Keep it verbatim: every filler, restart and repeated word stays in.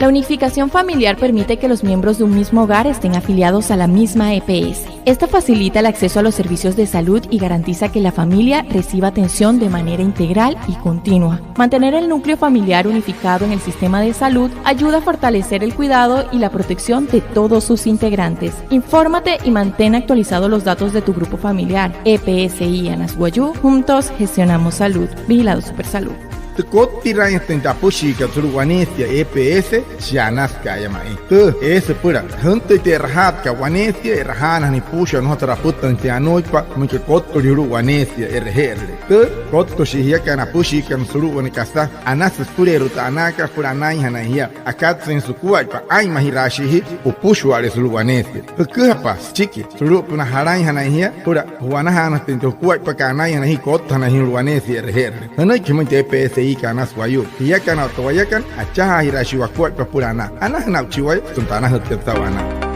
La unificación familiar permite que los miembros de un mismo hogar estén afiliados a la misma E P S. Esto facilita el acceso a los servicios de salud y garantiza que la familia reciba atención de manera integral y continua. Mantener el núcleo familiar unificado en el sistema de salud ayuda a fortalecer el cuidado y la protección de todos sus integrantes. Infórmate y mantén actualizados los datos de tu grupo familiar. E P S I Anas Wayuu, juntos gestionamos salud. Vigilado Supersalud. Tü kottiraainjatüin tü apüshiikat sulu'u waneesia E P S, shia anasüka'aya ma'i. Tü, eesü süpüla jüntüi tü e'rajaatkat waneesia, e'rajaanajana jüpüshua, nnojotsü apütüinjatüin anuuitpa, müinka kottolüin sulu'u waneesia e'reje'erüle. Tü, kottoshii jiakana apüshiikana sulu'u wane kasa, anasü süpüleerua tü anaakat süpüla anainjanain jia. Akatsüin sukuaippa, aa'inmajiraashii jia jüpüshua'ale sulu'u waneesia. Jüküjapa süchiki sulu'upünaa jalainjanain jia süpüla ju'wanajaanüinjatüin tü jukuaippakat anainjanain jia, kottajanain jia sulu'u waneesia e'reje'erüle. Jünüiki jümüin tü E P S I kat Anas Wayuu. Jiakana otta wayakana, achajaajiraashii wakuaippa süpüla anaa. Anajüna aa'uchii waya süntapa anajütkat saa'u anaa.